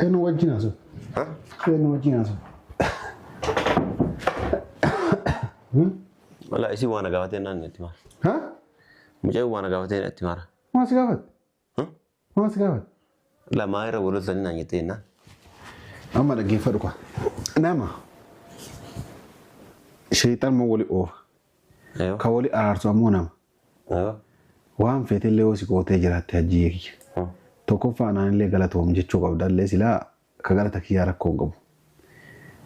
Eenyu wajjin haasa'u? Eenyu wajjin haasa'u? Wala isii waan gaafatee naan itti mara. Ha? Mucayyoo waan gaafatee itti mara. Maal si gaafate? Maal si gaafate? Lamaa irra wal loltanii naan jettee naan. Amma dhaggeeffadhu kwa. Nama sheexan moo wali oofa? Ka wali araarsu ammoo nama. Waan feetellee yoo si qootee jiraatte hajjiyyee kiyya. Tokkoffaa naanillee galatoom jechuu qabda illee silaa ka galata kiyyaa rakkoo hin qabu.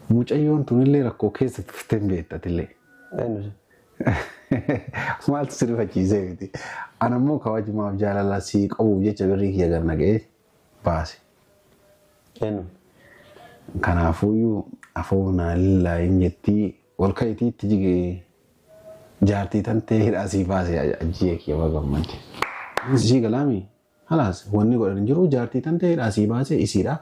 Mucayyoon tunillee rakkoo keessa turtee hin beektatillee. Maaltu si rifachiisee miti. Ana immoo kabajumaaf jaalala si qabuuf jecha birrii kiyya gad naqee baase. Kanaafuyyuu afoo naa lillaahin jettii ol ka'itii itti jige jaartii tantee hidhaa sii baase ajjiyee kiyya bagammadde. Sii galaami halaas wanni godhan hin jiru jaartii tantee hidhaa sii baase isiidha.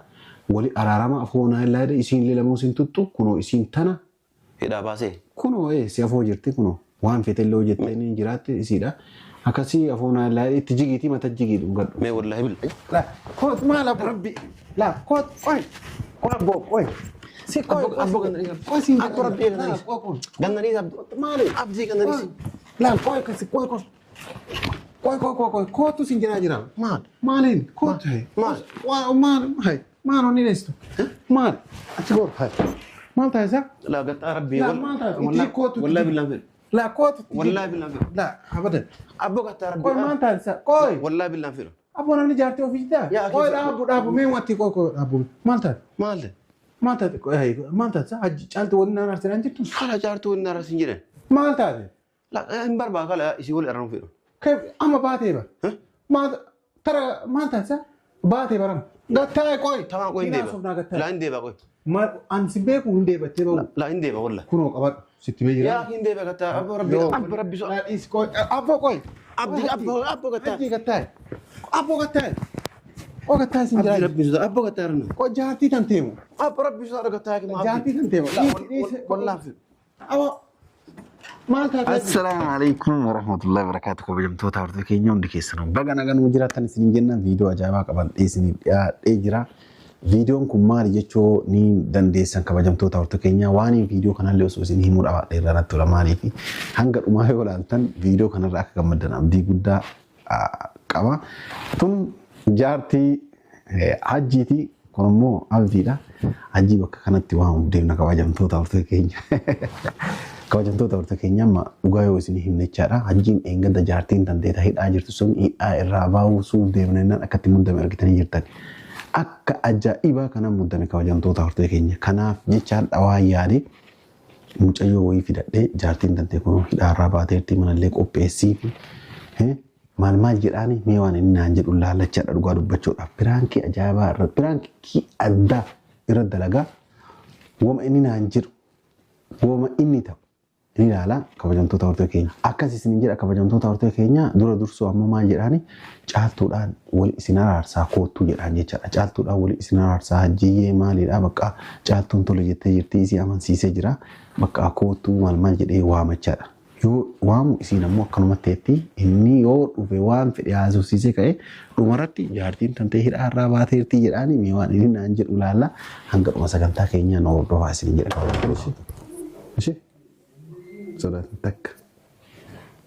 Wali araarama afoo naa lillaahi isiin illee lamuu siin tuttu kunoo isiin tana. Hidhaa baasee? Kunoo si afoo jirti kunoo waan feetellee hojjettee ni jiraatte isiidha. Akkasii afoo naa lillaahi itti jigiitii mata jigii dhugadhu. Mee wallaahi bil. La koot maal abbo rabbi la koot qoy qoy abbo qoy. Si qoy Abbo gannanii qoy siin Abbo rabbi gannanii. Gannanii abbo. Maali? Abdii gannanii. La qoy kasi qoy qoy. Qoy qoy qoy qoy kootu siin jedhaa jira. Maal? Maaliin kootu hay. Maal? Waa maal hay maal onni dheestu. Maal achi goor hay. Maal ta'a isaa? La gattaa rabbi. La maal ta'a? Itti kootu. Wallaahi billaan fedhu. La kootu. Wallaahi billaan fedhu. La abadan. Abbo gattaa rabbi. Qoy maal ta'a isaa? Qoy. Wallaahi billaan fedhu. Abbo namni jaartii ofii jitaa? Yaa Qoy keessa- dhaabu dhaabu mee wanti qoy qoy dhaabu. Maal ta'a? Maal? Maal taate? Qoy hay maal taate? Hajji caaltu wanni naan arsinaan jirtu? Kala jaartuu inni arras hin jedhan. Maal taate? La hin barbaadu kala isii wal arramu fedhu. Kee amma baatee bara. Maal tara maal taate? Baatee bara. Gattaa'e qoy. Tamaa qoy hin Hin haasofnaa deeba. gattaa'e. La hin deeba qoy. Maal ani si beeku hin deebattee bahu. La hin deeba walla. Kunoo qabadhu sitti bee jira. Yaa hin deeba gattaa abbo rabbi abbo rabbi so. Dhiisi qoy abbo qoy. Abdi abbo abbo gattaa. Hajji gattaa'e. Abbo gattaa'e. Qoy gattaa'e sin Abdi jira. rabbi so abbo gattaa ranna. Qoy jaartii tan teemu. Abbo rabbi so gattaa kima abdi. Jaartii tan teemu. Wallaahi fedhu. Abbo maal taate? Assalaamu alaikum warahmatullahi wabarakatuh. Kabajamtoota hordoftoota keenya hundi keessanuu baga nagaan nu jiraattan isiniin jenna viidiyoo ajaa'ibaa qabadhee isiniif dhiyaadhee jira. Viidiyoon kun maali jechuu ni dandeessan kabajamtoota hordoftoota keenya waan viidiyoo kanallee osoo isin himuu dhabaadhe irraa natti tola maaliif hanga dhumaa yoo ilaaltan viidiyoo kanarra akka gammaddan abdii guddaa qaba. Tun jaartii hajjiiti kun immoo abdiidha. Hajjii bakka kanatti waan deemna kabajamtoota hordoftoota keenya. Kabajamtoota hordoftoota keenya amma dhugaa yoo isin himne jechaadha. Hajjiin eeggadda jaartiin tanteeta hidhaa jirtu sun hidhaa irraa baasuuf deemna jennaan akkatti muddame argitanii jirtan. Akka ajaa'ibaa kana muddame kabajamtoota hordoftoota keenya. Kanaaf jecha dhawaa yaade mucayyoo wayii fidadhee jaartiin tantee kun hidhaa irraa baateerti manallee qopheessii fi maal maal jedhaani mee waan inni naan jedhu laallachaadha dhugaa dubbachuudhaaf. Piraankii ajaa'ibaa irra piraankii addaa irra dalagaa wama inni naan jedhu wama inni ta'u ni ilaala kabajamtoota hordoftoota keenya. Akkas isin jedha kabajamtoota hordoftoota keenya dura dursoo ammoo maal jedhaani caaltuudhaan wal isin araarsaa koottuu jedhaan jechaadha. Caaltuudhaan wal isin araarsaa hajjiyyee maalidha bakka caaltuun tole jettee jirti isii amansiisee jira bakka koottuu maal maal jedhee waamachaadha. Yoo waamu isiin ammoo akkanumatti teetti inni yoo dhufe waan fedhe haasofsiisee ka'e dhumarratti jaartiin tantee hidhaa irraa baateertii jedhaani mee waan inni naan jedhu ilaalla hanga dhuma sagantaa keenyaa nu hordofaa isin jedha. Ishee sodaatin takka.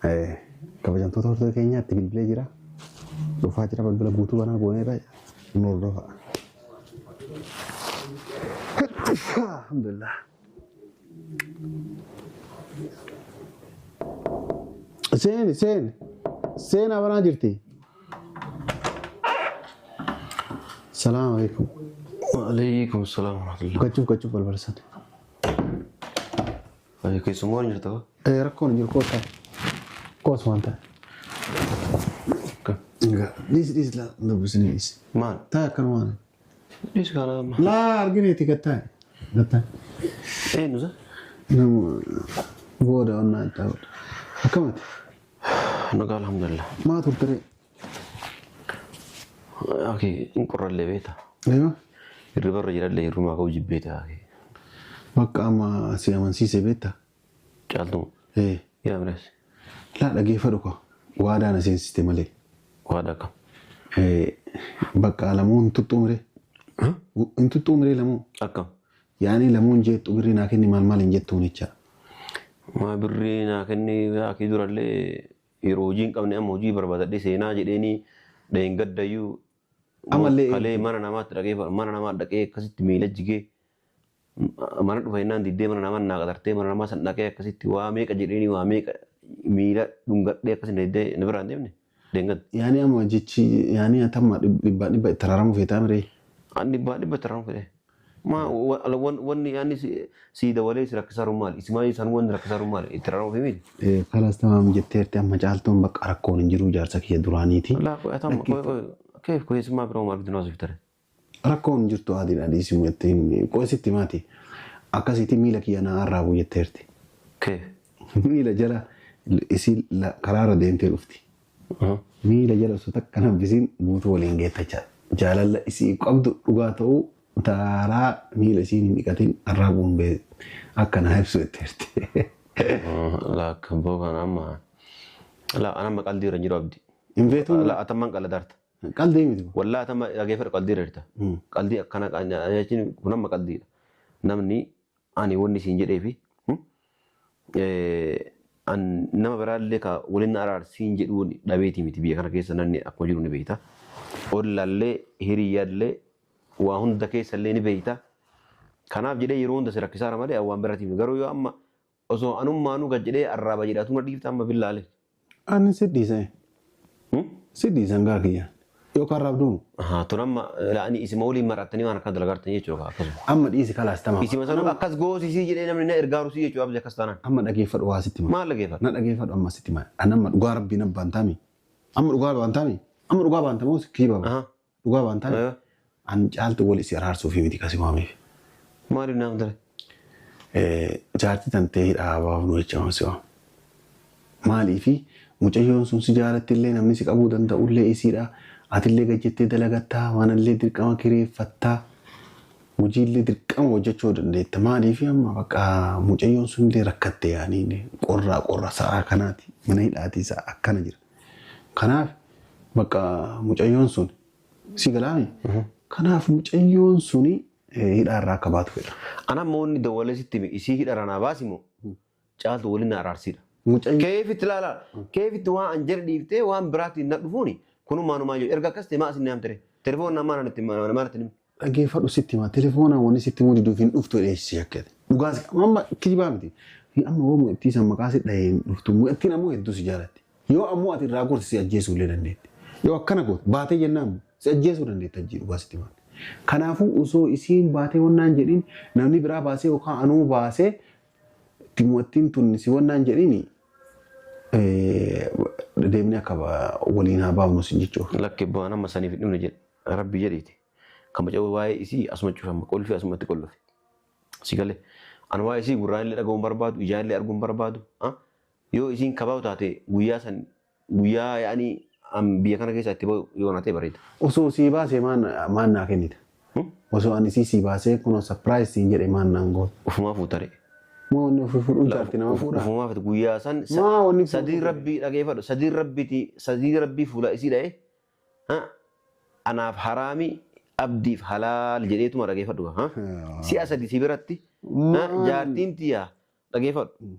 Kabajamtoota hordoftoota keenyaatti bilbilee jira. Dhufaa jira balbala guutuu banaa gooneerra nu hordofa. Alhamdulillah. Seeni seeni seenaa banaa jirti. Salaam alaikum. Waalaikum salaam warahmatullahi. Gachuuf gachuuf balbala sana. Keessummaa waan jirta? Rakkoon jiru kootaa. Koos waan ta'e. Dhiisi dhiisi laa dubbisni dhiisi. Maal? Taa'e akkanumaan. Dhiisi kana amma. Laa argineeti gattaa'e. Gattaa'e. Eenyu sa? Nama booda onnaa itti ta'udha. Akkamati? Nagaa alhamdulillah. Maa turtere? Akii hin qorrallee beekta. Eeyyuu. Hirribarra jirallee hirrumaa ka'uu jibbeeta. Bakka amma si amansiise beektaa? Caaltuu. Ee. Yaa mirees. Laa dhageeffadhu koo. Waadaa na seensiste malee. Waada akkam. Bakka lamuu hin tuttuumire. Hin tuttuumire lamuu. Akkam. Yaani lamuu hin jettu birrii naa kenni maal maal hin jettuun jecha. Maa birrii naa kenni akii durallee yeroo hojii hin qabne amma hojii barbaadadhee seenaa jedheenii dheengaddayyuu. Ammallee Kalee mana namaatti dhaqee mana namaa dhaqee akkasitti miila jigee mana dhufa jennaan diddee mana namaa naa qatartee mana namaa san dhaqee akkasitti waa meeqa jedheenii waa meeqa miila dhungadhee akkasitti diddee na biraan deemne dheengadda. Yaani amma jechi yaani atamma dhibbaan dhibba itti araaramu feetaa miree. Ani dhibbaa dhibba itti araaramu fedhe. Maa wanni yaani sii dabalee si rakkisaa maali? Isimaa isaan wanni rakkisaa maali? Itti araaramu fi miti. Kalas tamaam jetteerti amma caaltuun bakka rakkoon hin jiru jaarsa kiyya duraaniiti. Laa qo'atama keef keessummaa biroo maal bitu naasuf tare. Rakkoon hin jirtu adiidha dhiisimu jetteen qo'isitti maati. Akkasitti miila kiyya na arraabu jetteerti. Keef. Miila jala isii karaarra deemtee dhufti. Miila jala osoo takka nabbisiin guutuu waliin geettacha. Jaalala isii qabdu dhugaa ta'uu taaraa miila isiin hin dhiqatin arraabuun bee akka naa ibsu jetteerti. Laa kan bookaan amma laa anamma qaldii irra hin jiru abdi. Hin beektu. Laa atamman qala daarta. Qaldii miti. Wallaa atamma dhageeffadhu qaldii irra jirta. Qaldii akkana jechuun kun amma qaldiidha. Namni ani wanni siin jedhee fi nama biraallee ka waliin araarsiin jedhuun dhabeetii miti biyya kana keessa namni akkuma jiru ni beekta. Ollaallee hiriyyaallee waa hunda keessallee ni beekta. Kanaaf jedhee yeroo hunda si rakkisaara malee waan biraatiif garuu yoo amma osoo anummaanuu gad jedhee arraaba jedhaatu na dhiifta amma billaalee. Ani si dhiise. Si dhiisan gaa kiyya. Yookaan raabduun. Tun amma ani isima waliin marattanii waan akkana dalagaartan jechuudha akkasuma. Amma dhiisi kalaas tamaam. Isima sanuu akkas goosisii jedhee namni na ergaarusii jechuudha abdi akkas taanaan. Amma dhageeffadhu waa sitti hima. Maal dhageeffadhu? Na dhageeffadhu amma sitti hima. Ani amma dhugaa rabbiin abbaan taami. Amma dhugaa baantaami. Amma dhugaa baantamoo kiiba ba. Dhugaa baantaami. An caaltu wal isi araarsuuf miti kasi waameef. Maaliif naaf dare? Jaartii tantee hidhaa baafnu jecha waan si waama. Maaliifi mucayyoon sun si jaalatti illee namni si qabuu danda'u illee isiidha. Atillee gajjettee dalagattaa waan illee dirqama kireeffattaa hojiillee dirqama hojjechuu dandeetta. Maaliif amma bakka mucayyoon sun illee rakkatte yaanii qorraa qorra sa'aa kanaati mana hidhaatii sa'a akkana jira. Kanaaf bakka mucayyoon sun si galaami. Kanaaf mucayyoon suni hidhaarraa akka baatu fedha. Ana amma wanni dawwalee sitti hime isii hidha ranaa baasimoo caaltu waliin na araarsiidha. Mucayyoon Keefitti ilaalaa keefitti waan an jedhe dhiiftee waan biraatiin na dhufuuni kunumaa jiru erga akkas ta'e maa isin naam ture telefoon namaa natti maal natti himi. Dhageeffadhu sitti hima telefoonaan wanni sitti himuu diduuf hin dhuftu dheessisi yakkate. Dhugaas amma kijibaa miti. Amma yoo mu'attii san maqaa si dhahee hin dhuftu mu'attiin ammoo hedduu si jaalatti. Yoo ammoo ati irraa gorsi si ajjeesuu illee dandeetti. Yoo akkana goote baatee jennaan si ajjeesuu dandeetti ajjii dhugaa sitti hima. Kanaafuu osoo isiin baatee wannaan jedhin namni biraa baasee yookaan anuu baasee mu'attiin tun si wannaan jedhin deemnee akka waliin haa baafnu sin jechuudha. Lakkee bu'aan amma saniif hin dhumne jedhe rabbi jedhiiti. Kan maca'u waa'ee isii asuma cufama qolfi asumatti qollofe. Si galee an waa'ee isii gurraan illee dhaga'uun barbaadu ijaan illee arguun barbaadu. Yoo isiin kabaa'u taate guyyaa san guyyaa yaa'anii biyya kana keessa itti ba'u yoo na ta'e bareeda. Osoo sii baasee maan naa kennita? Osoo ani sii baasee kunoo surprise siin jedhe maan naan goota? Ufumaa fuutare. Moo wanni ofii fuudhuun jaarti nama fuudha? Ufumaa fuute guyyaa san Maa wanni sadii rabbii dhageeffadhu sadii rabbiiti sadii rabbii fuula isii dha'e anaaf haraami abdiif halaal jedheetuma dhageeffadhu. Si'a sadi si biratti jaartiin tiyyaa dhageeffadhu.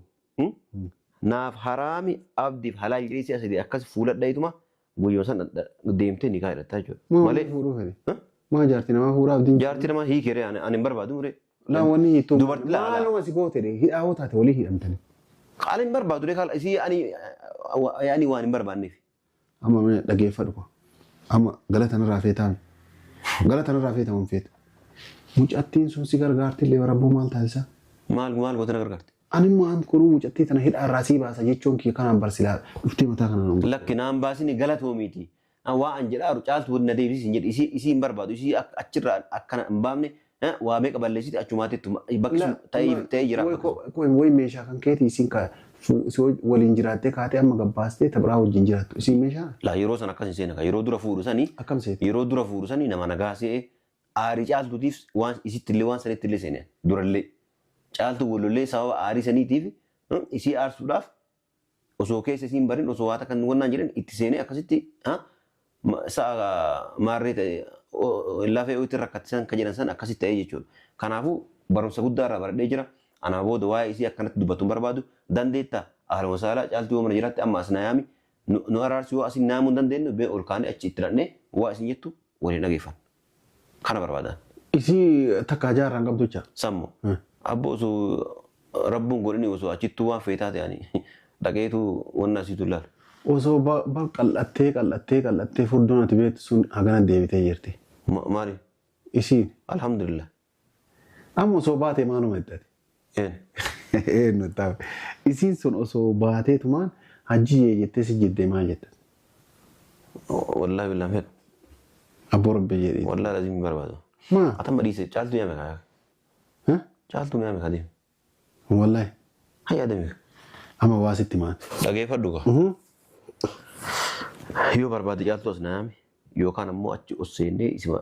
Naaf haraami abdiif halaal jedhee si'a sadii akkas fuula dhayituma guyyuma san deemtee ni kaa'edha jechuudha. Malee fuudhuu fedhe. Maa jaartii namaa fuudhaa abdiin. Jaartii namaa hiikere ani hin barbaadu mure. Laa wanni hiittuu. Dubartii laa. Maaluma si goote hidhaa hoo taate walii hidhamtani. Qaala hin barbaadu ree kaala isii ani waan hin barbaanneef. Amma mee dhageeffadhu kwa. Amma galata narraa feetaan. Galata narraa feetamuun feetu. Mucattiin sun si gargaarti illee warabbuu maal taasisa? Maal maal goota na gargaarti? Ani maan kunuu mucattii tana hidhaa irraa sii baasa jechuun kiyya kanaan barsilaa dhuftee mataa kana nama. Lakki naan baasini galatoomiiti. Waa an jedhaa caaltu na deebisi hin jedhi isii hin barbaadu isii achirraa akkana hin baafne waa meeqa balleessiti achumaatti bakki sun ta'ee jira. Wayi meeshaa kan keeti isiin waliin jiraattee kaatee amma gabbaastee taphaa wajjin jiraattu isiin meeshaa. Laa yeroo san akkas hin seena yeroo dura fuudhu sanii. Akkam seeti? Yeroo dura fuudhu sanii nama nagaa se'ee aarii caaltuutiif waan isitti illee waan sanitti illee seene durallee. Caaltu walollee sababa aarii saniitiif isii aarsuudhaaf osoo keessa isiin barin osoo waa takka wannaan jedhan itti seenee akkasitti sa'a maarree ta'e lafee itti rakkattisan kan jedhan san akkasitti ta'ee jechuudha. Kanaafuu barumsa guddaa irraa baradhee jira. Anaa booda waa'ee isii akkanatti dubbatu hin barbaadu. Dandeettaa ahlan wasaalaa caaltuu yoo mana jiraatti amma as na yaami nu araarsi yoo asin naamuu hin dandeenyu bee ol kaanee achi itti dhaqnee waa isin jettu waliin dhageeffanna. Kana barbaadan. Isii takka jaarraan qabdu jecha. Sammu. Abbo osoo rabbuun godhini osoo achittuu waan feetaa ta'anii dhaqeetu wanna asiitu ilaala. Osoo qal'attee qal'attee qal'attee furdoon ati beektu sun hagana deebitee jirti. Maali? Isiin. Alhamdulillah. Amma osoo baatee maaluma iddate? Een. Een taa'e. Isiin sun osoo baateetumaan hajji jettee si jiddee maal jetta? Wallaahi billaan fedhu. Abboo rabbi jedhee. Wallaahi lazim hin barbaadu. Maa? Atamma dhiise caaltuu yaame kaa. Caaltuu yaame kaa deemi. Wallaahi. Hayyaa deemi. Amma waa sitti maal? Dhageeffadhu kaa. Yoo barbaade caaltuu as na yaame yookaan ammoo achi os seennee isima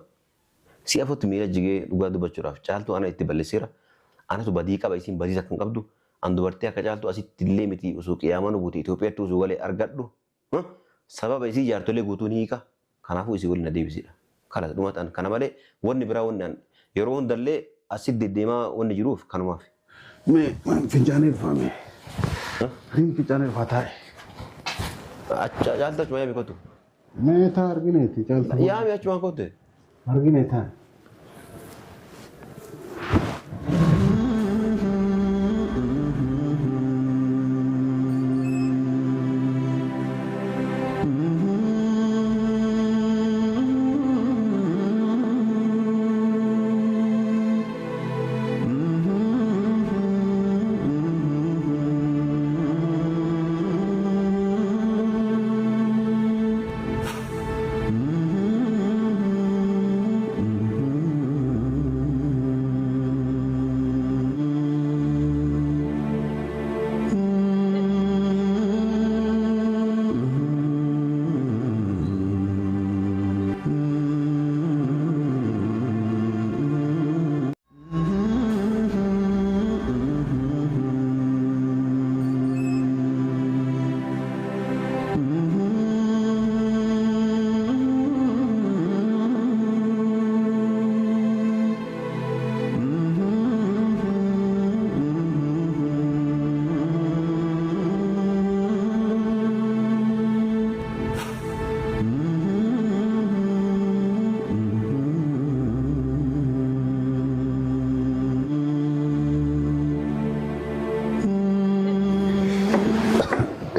si'a afuritti miila jigee dhugaa dubbachuudhaaf caaltuu ana itti balleesseera. Anatu badii qaba isiin badiis akka hin qabdu. An dubartii akka caaltuu asitti illee miti osoo qiyyaama nu buute Itoophiyaatti osoo galee argadhu. Sababa isii jaartolee guutuu ni hiika. Kanaafuu isii waliin na deebisidha. Kana dhumatan kana malee wanni biraa wanni yeroo hundallee asitti deddeemaa wanni jiruuf kanumaaf. Mee fincaanii dhufaa mee? Fincaanii dhufaa taa'e. Caaltuu achuma yaami kottu. Mee taa argineeti caaltuu. Yaami achumaan kottu. Argine taa.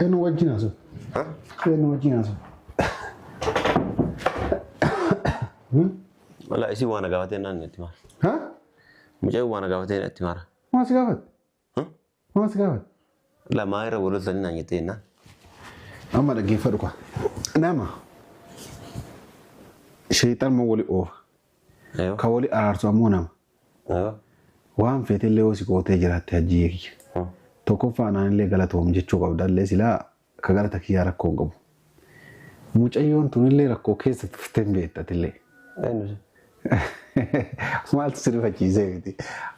Eenyu wajjin haasa'u? Eenyu wajjin haasa'u? Walaa isii waan gaafatee naan itti mara. Mucayyoo waan gaafatee itti mara. Maal si gaafatte? Maal si gaafatte? Lamaa irra waloltanii naan jettee naan. Amma dhaggeeffadhu kwa. Nama sheexan moo wali oofa. Ka wali araarsu ammoo nama. Waan feetellee yoo si gootee jiraatte hajji kiyya. Tokkoffaa naanillee galatoom jechuu qabda illee silaa ka galata kiyyaa rakkoo hin qabu. Mucayyoon tunillee rakkoo keessa tuftee hin beektatillee. Maaltu si rifachiisee miti.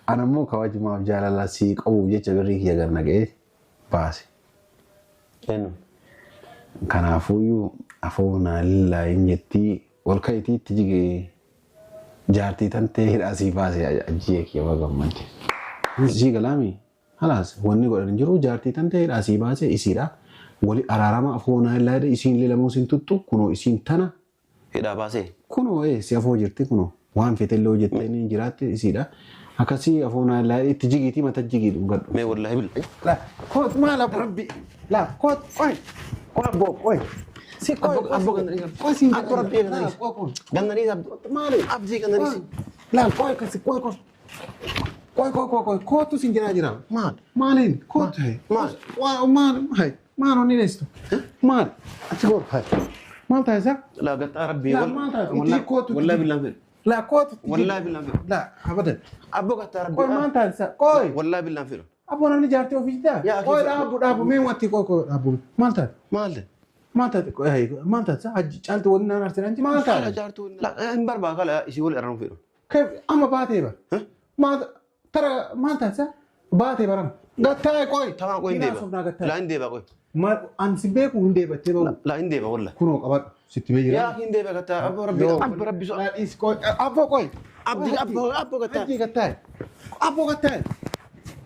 Ana immoo kabajumaaf jaalala si qabuuf jecha birrii kiyya gar naga'ee baase. Kanaafuyyuu afoo naalillaa hin jettii ol ka'itii itti jigee jaartii tantee hidhaa sii baase ajjiyee kiyya bagammadde. Sii galaami Halaas wanni godhan hin jiru jaartii tan ta'e asii baase isiidha. Wali araarama afoonaa illaa jedhe isiin illee lamoo isiin tuttu kunoo isiin tana Hidhaa baasee. kunoo si afoo jirti kunoo waan fete illee hojjettee ni jiraatti isiidha. Akkasii afoonaa illaa jedhe itti jigiitii mata jigii dhugadhu. Mee wallaahi bil. La koot maal abbo rabbi la koot qoy qoy abbo qoy si qoy Abbo gandanii qoy siin Abbo rabbi gandanii. Gandanii abbo. Maali? Abdii gandanii. La qoy kasi qoy qoy qoy qoy qoy qoy kootu siin jedhaa jira. Maal? Maaliin kootu Maal? Waa maal hay maal onni dheessitu maal achi goor hay maal taasisaa? Laa gattaa rabbii. Laa maal taasisaa? Itti kootu Wallaahi billaan fedhu. La kootu Wallaahi billaan fedhu. La abadan. Abbo gattaa rabbii. Qoy maal taasisaa? Qoy. Wallaahi billaan fedhu. Abbo namni jaartii ofii jitaa? Yaa, Qoy keessa- dhaabu dhaabu mee wanti qoy qoy dhaabu maal taate? Maal? Maal taate? Qoy hay maal taate? Hajji caaltu waliin naan arsee maal Kala taate? jaartuu. Laa hin barbaadu kala isii wal araaramuu fedhu. Kee amma baatee bara. Maal tara maal taasisaa? Baatee bara. Gattaa qoy. Tamaan qoy hin Hinaasuuf naa deeba. gattaa. Laa hin deeba qoy. Maal ani si beeku hin deebattee bahu. Laa hin deeba wallaahi. Kunoo qabadhu sitti mee jira. Yaa hin deeba gattaa abbo rabbii. Abbo rabbii so. Laa dhiisi qoy. Abbo qoy. Abdii abbo abbo gattaa. Hajji gattaa. Abbo gattaa.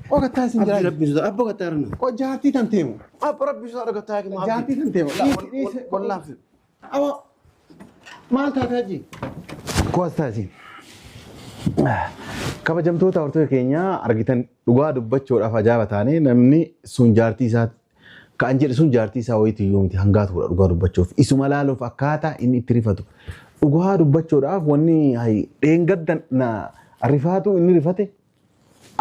Qoy gattaa sin Abdii jira. rabbii so. Abbo gattaa ranna. Qoy jaartii tan teemu. Abbo rabbii so gattaa kima. Jaartii tan teemu. Dhiisi dhiisi. Wallaahi fedhu. Abbo maal taate hajji? Kuwaas taasi. Kabajamtoota hordoftoota keenyaa argitan dhugaa dubbachuudhaaf ajaa'iba taane namni sun jaartii isaa kan jedhe sun jaartii isaa wayiitu iyyuu miti hangaatuudha dhugaa dubbachuuf isuma laaluuf akkaataa inni itti rifatu dhugaa dubbachuudhaaf wanni dheengadda na rifaatu inni rifate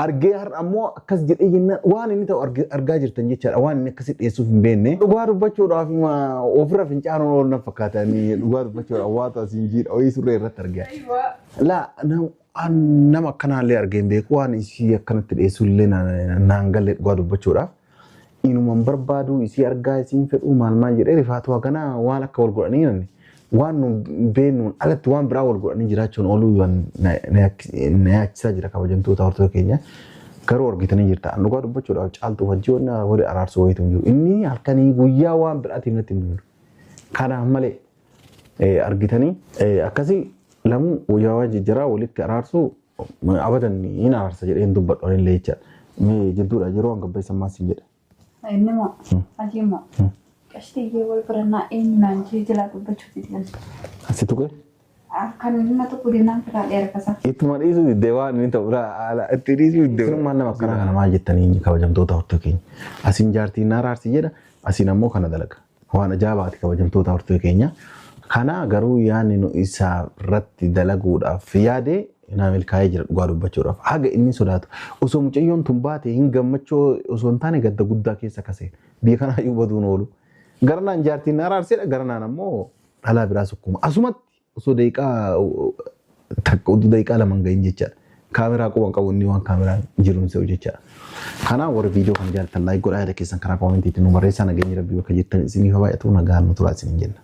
argee har'a ammoo akkas jedhee jennaan waan inni ta'u argaa jirtan jechaadha waan inni akkasi dhiyeessuuf hin beekne. Dhugaa dubbachuudhaaf ofirra fincaanuun oolu na fakkaata inni dhugaa dubbachuudhaaf waatu asiin jiidha wayii surree irratti argaa. Laa nama akkanaallee argee hin beeku waan isii akkanatti dhiyeessu illee naan galle dhugaa dubbachuudhaaf. Inuman barbaadu isii argaa isiin fedhuu maal maal jedhee rifaatu haganaa waan akka wal godhanii namni waan nu beennuun alatti waan biraa wal godhanii jiraachuun ooluu na yaachisaa jira kabajamtoota hordoftoota keenya. Garuu argitanii jirta. An dhugaa dubbachuudhaaf caaltuu wajjii wanni wali araarsuu wayitu hin jiru. Inni halkanii guyyaa waan biraatiin natti hin jiru. Kanaaf malee argitanii akkasii lamuu guyyaa jijjiiraa walitti araarsuu abadan hin araarsa jedhee hin dubbadhu anillee jechaadha. Mee jidduudha yeroo hanga beesan maas hin jedha. Inni ati immoo qashtiyyee wal barannaa eenyu naan jee jalaa dubbachuuti jiran. Asi tuqe. Kan inni tokko deemnaan firaa dheera kasaa. Ittuma dhiisuu diddee waan inni ta'u haala itti dhiisuu diddee. Firummaan nama akkanaa kana maal jettanii kabajamtoota hortoo keenya. Asiin jaartiin na araarsi jedha asiin ammoo kana dalaga. Waan ajaa'ibaati kabajamtoota hortoo keenya. Kana garuu yaadni nu isa irratti dalaguudhaaf yaade naa milkaa'ee jira dhugaa dubbachuudhaaf. Haga inni sodaatu osoo mucayyoon tun baate hin gammachuu osoo hin taane gadda guddaa keessa kaseen biyya kanaayyuu baduun oolu. Garanaan jaartiin na araarsedha garanaan ammoo dhalaa biraa sukkuma. Asumatti osoo daqiiqaa takka utuu daqiiqaa lama hin gahin jechaadha. Kaameraa quban qabu inni waan kaameraan jiru hin se'u jechaadha. Kanaaf warri viidiyoo kana jaallattan like godhaa yaada keessan karaa koomentiitiin nu barreessaa nageenyi rabbii bakka jirtan isiniif haa baay'atu nagaan nu turaa isiniin jenna.